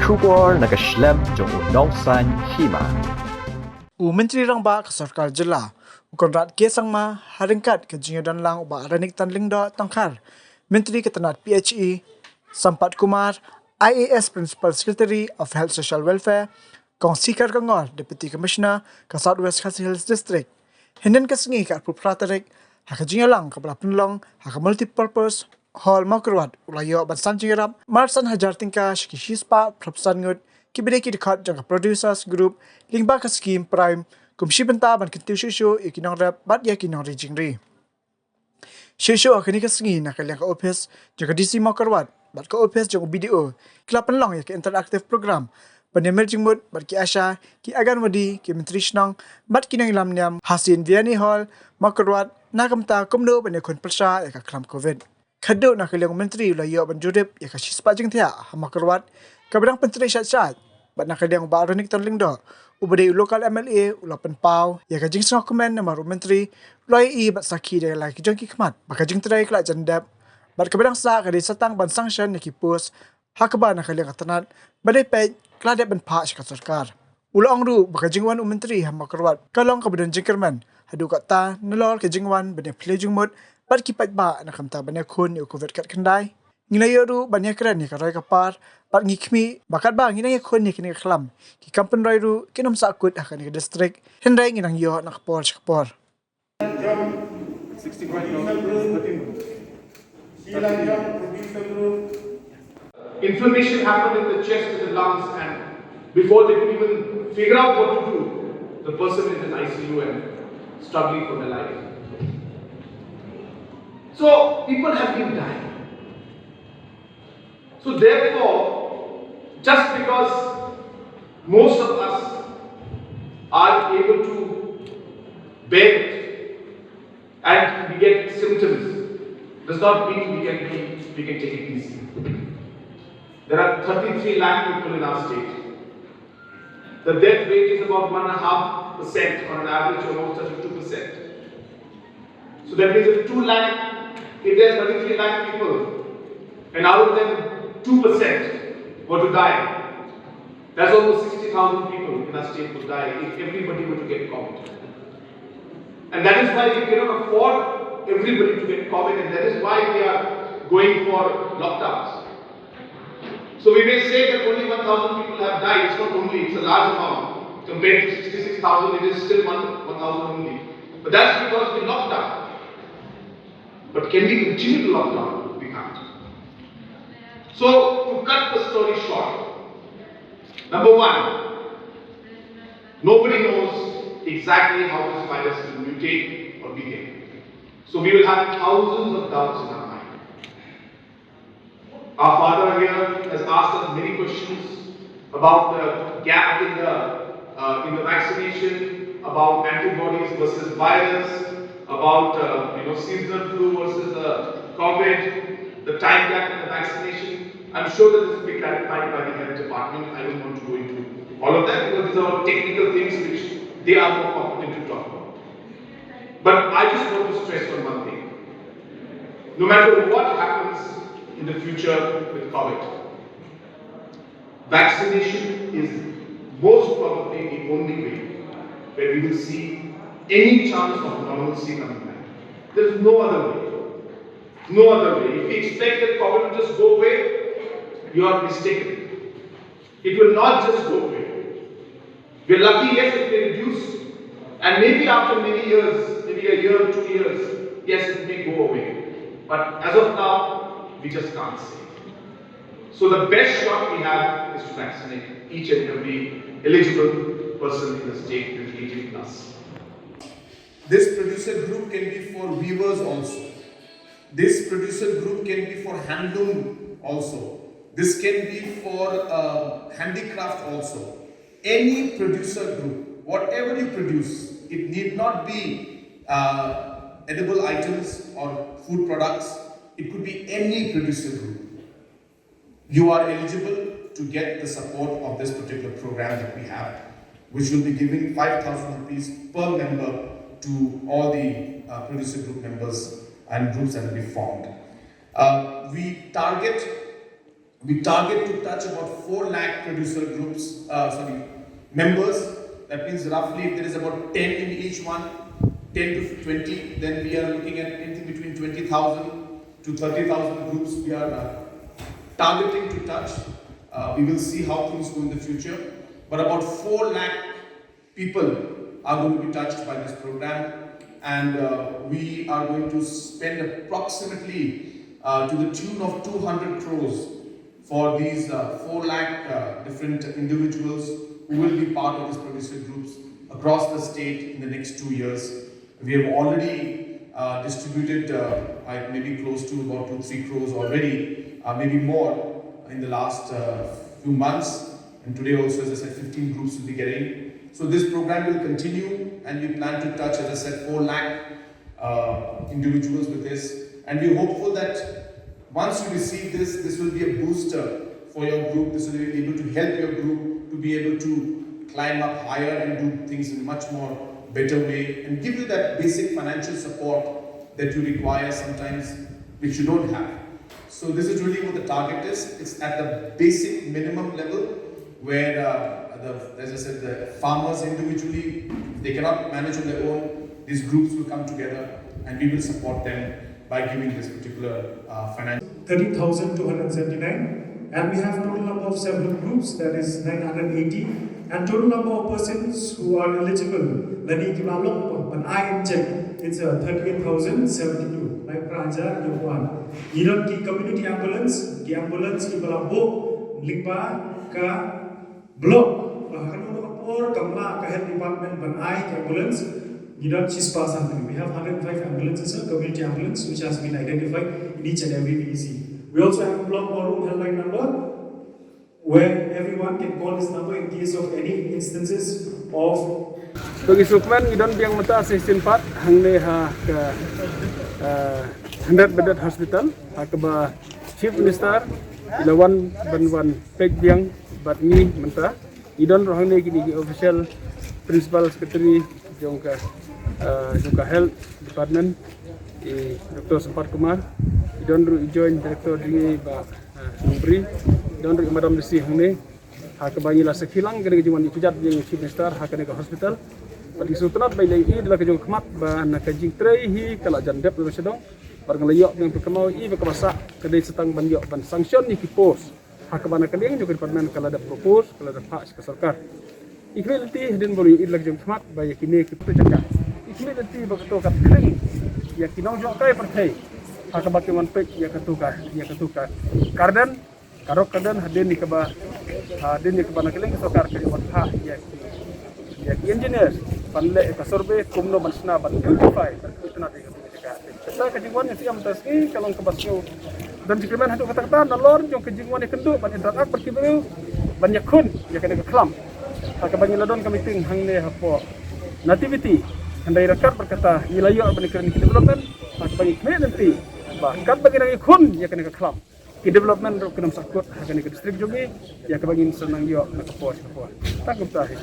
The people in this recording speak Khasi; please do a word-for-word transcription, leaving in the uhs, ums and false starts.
Khubor na ka shlem jong u nongsan hima. U Myntri Rangbah ka Sorkar Jylla, u Conrad K Sangma, ha ryngkat ka jingïadon lang u Bah Renikton Lyngdoh Tongkhar, Myntri ka tnat P H E, Sampath Kumar, I A S Principal Secretary of Health Social Welfare, Kong Sikhar Kongor, Deputy Commissioner ka South West Khasi Hills District. Hynnin ka sngi ka arphew phra tarik, ha ka jingïalang kaba la pynlong ha ka Multipurpose Hall Mawkyrwat, u la ïoh ban san jingïarap mar san hajar tyngka sha ki shispah phraphew san ngut kiba dei ki dkhot jong ka Producers Group lyngba ka skhim PRIME, kum shi bynta ban kyntiew shuh shuh ïa ki nongrep bad ïa ki nongri jingri. Shuh shuh ha kane ka sngi, na ka liang ka ophis jong ka D C Mawkyrwat bad ka ophis jong u B D O ki la pynlong ïa ka interactive program ban ïamir jingmut bad ki ASHA, ki Anganwadi, ki myntri shnong bad ki nongïalam niam ha Saint Vianney Hall Mawkyrwat, na ka bynta kumno ban ïakhun pyrshah ïa ka khlam Covid. Khadduh na ka liang u Myntri u la ïoh ban jurip ïa ka shispah jingthiah ha Mawkyrwat kaba dang pyntrei shait shait. Bad na ka liang u Bah Renikton Lyngdoh, uba dei u local M L A, u la pynpaw ïa ka jingsngewkmen namar u Myntri u la ïohi bad sakhi da la ki jong ki khmat ba ka jingtrei ka la jan dep. Bad kaba dang sah ka dei sa tang ban sanction ïa ki post, ha kaba na ka liang ka tnat ba dei peit ka la dep ban phah sha ka sorkar. U la ong ruh ba ka jingwan u Myntri ha Mawkyrwat ka long kaba don jingkyrmen haduh katta nalor ka jingwan ban ïaphylliew jingmut bad ki paidbah na ka bynta ban ïakhun ïa u Covid khatkhyndai. Ngi la ïoh ruh ban ïakren ïa ka roi ka par bad ngi khmih ba katba ngi nang ïakhun ïa kane ka khlam, ki kam pynroi ruh kin ym sahkut ha kane ka district, hynrei ngi nang ïoh na ka por sha ka por. Inflammation happened in the chest and the lungs, and before they could even figure out what to do, the person is in I C U and struggling for their life. So people have been dying. So therefore, just because most of us are able to bear it and we get symptoms does not mean we can be, we can take it easy. There are thirty-three lakh people in our state. The death rate is about one and a half percent, on an average of about thirty-two percent. So that means if two lakh, if there are thirty-three lakh people, and out of them two percent were to die, that's almost sixty thousand people in our state would die if everybody were to get Covid. And that is why we cannot afford everybody to get Covid, and that is why we are going for lockdowns. So we may say that only one thousand people have died. It's not only, it's a large amount. Compared to sixty-six thousand, it is still one, one thousand only. But that's because we locked down. But can we continue to lock down? We can't. So, to cut the story short, number one, nobody knows exactly how this virus will mutate or behave. So we will have thousands of doubts in our mind. Our father here has asked us many questions about the gap in the, uh, in the vaccination, about antibodies versus virus, about, uh, you know, seasonal flu versus, uh, Covid, the time gap in the vaccination. I'm sure that this will be clarified by the health department. I don't want to go into all of that because these are all technical things which they are more competent to talk about. But I just want to stress on one thing. No matter what happens in the future with Covid, vaccination is most probably the only way where we will see any chance of normalcy coming back. There's no other way. No other way. If we expect that Covid will just go away, you are mistaken. It will not just go away. We're lucky, yes, it may reduce. And maybe after many years, maybe a year, two years, yes, it may go away. But as of now, we just can't say. So the best shot we have is to vaccinate each and every eligible person in the state with eighteen plus. This producer group can be for weavers also. This producer group can be for handloom also. This can be for uh, handicraft also. Any producer group, whatever you produce, it need not be uh, edible items or food products. It could be any producer group. You are eligible to get the support of this particular program that we have, which will be giving five thousand rupees per member to all the uh, producer group members and groups that will be formed. Uh, we target We target to touch about four lakh producer groups, uh, sorry, members. That means roughly if there is about ten in each one, ten to twenty, then we are looking at anything between twenty thousand to thirty thousand groups we are uh, targeting to touch. Uh, we will see how things go in the future. But about four lakh people are going to be touched by this program, and uh, we are going to spend approximately uh, to the tune of two hundred crores for these uh, four lakh uh, different individuals who will be part of these producer groups across the state in the next two years. We have already uh, distributed uh, I- maybe close to about two, three crores already, uh, maybe more in the last uh, few months. And today also, as I said, fifteen groups will be getting. So this program will continue, and we plan to touch, as I said, four lakh uh, individuals with this. And we're hopeful that once you receive this, this will be a booster for your group. This will be able to help your group to be able to climb up higher and do things in a much more better way and give you that basic financial support that you require sometimes, which you don't have. So this is really what the target is. It's at the basic minimum level where, uh, the, as I said, the farmers individually, they cannot manage on their own. These groups will come together and we will support them by giving this particular uh, financial. thirteen thousand two hundred seventy-nine, and we have total number of self-help groups, that is nine hundred eighty, and total number of persons who are eligible, lane ki ba long ban ai check, it's a thirty-eight thousand seventy-two. Lai pra hajar ïa u wan. Ngi don ki community ambulance, ki ambulance ki ba la book lyngba ka block. Ba ha kano kano ka por kam lah ka health department ban ai ki ambulance. Ngi don shispah san tylli. We have hundred five ambulances, sir, community ambulance, which has been identified in each and every V D C. We also have a block war room helpline number where everyone can call this number in case of any instances of. To ngi sukmen ngi don biang mynta shisien pat hangne ha ka uh, hundred bedded hospital ha kaba Chief Minister i la wan ban wan peit biang bad ngi mynta. I don ruh hangne kine ki official, principal secretary jong ka, uh, jong ka health department, i Doctor Sampath Kumar. I don ruh i joint director jong ngi, Bah, uh, Nongbri. I don ruh i Madam D C hangne. Ha kaba ngi la sakhi lang kane ka jingwan ïakajia jong u Chief Minister ha kane ka hospital. Bad ngi sngewtynnat ba i la ïohi da la ka jong ka khmat ba na ka jingtrei hi ka la jan dep lem sha dong. Bad nga la ïoh biang pyrkhat ïa i ba kaba sah ka dei sa tang ban ïoh ban sanction ïa ki post. Ha kaba na ka liang jong ka department ka la da propose, ka la da phah sha ka sorkar. I khmih lynti hadien ba u ïohi da la ka jong ka khmat ba ïa kine ki pynjaka. I khmih lynti ba kato ka khring ïa ki nongjngohkai pyrthei. Ha kaba ki wan peit ïa kato ka, ïa kato ka garden, ka rock garden, hadien ïa kaba, hadien ïa kaba na ka liang ka sorkar ka wan phah ïa ki, ïa ki engineer ban leh ïa ka survey kumno ban shna ban beautify, ban beautify ïa ka Kata ka jingwan ïa Siem Tasi ka long kaba siew. Don jingkyrmen haduh katta katta nalor jong ka jingwan ïakynduh ban ïa interact bad ki briew ban ïakhun ïa kane ka khlam. Ha kaba ngi la don ka meeting hangne hapoh Nativity. Hynrei ryngkat bad kata ngi la ïoh ban ïakren ki development. Ha kaba ngi khmih lynti ba katba ngi nang ïakhun ïa kane ka khlam, ki development ruh kin ym sahkut ha kane ka district jong ngi ïa kaba ngin sa nang ïoh na ka por sha ka por. Tang kumta hi.